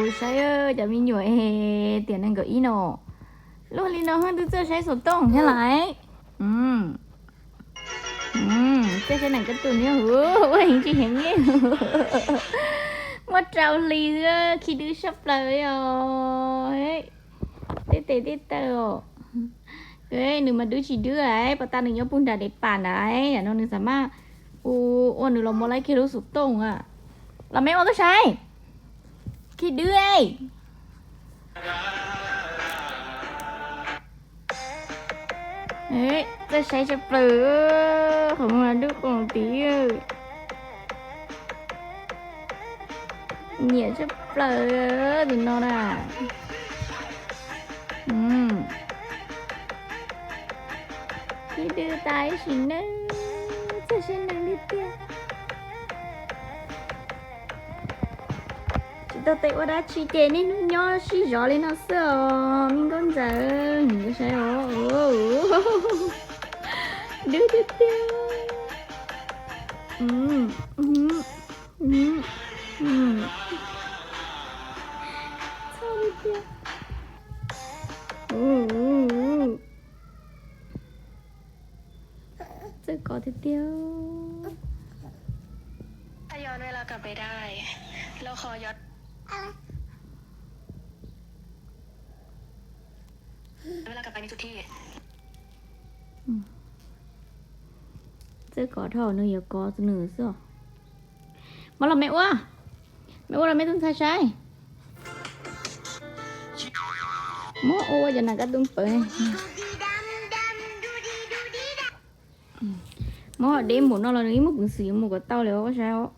Saib cov me nyuam tiam nees nkaum ib no, luag li no hwj twb txawj saib xov tooj thiab lais. Txawj saib nees kab tus niag hu ua heev tsis heev ne. Muaj rau hli xwb, khi dwb sab plaws os. Tej tes tej taw os. Nws mas dwb tsis dwb, pas tas nws nyob puag nram dev pas ntawd, no nws xav mas ua nws los mus laib kiag lub xov tooj a. Los me ua koj saib, khi dwb. Txawj saib sab plaws, qhov muag dub qoos tid. Nyiam sab plaws tus no na. Ib dwb tas ib sim neej, txawj saib neeg li tiag. Tsis tau tes ua dab tsi ces niaj hnub nyob sib zov li no xwb os me nkauj ntxawm. Saib os, dwb tiag tiag. Txhob li tiag. Txawj kov tiag tiag. Txawj kov dhau nws yuav kov nws xwb. Muab los me ua, me ua los me tub ntxhais saib. Muab ua cov nas kab tus pawv. Muab deb npaum no los nws ib muaj peev xwm yuav mus kom tau li os saib os.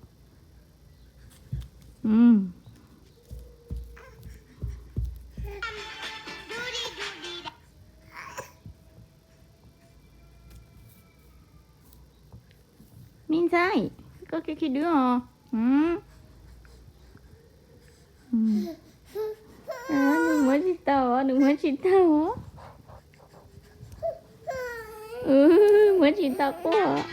Me ntxhais, koj khi khi dwb os. Nws muab tsis tau, nws muab tsis tau. Muab tsis tau quaj.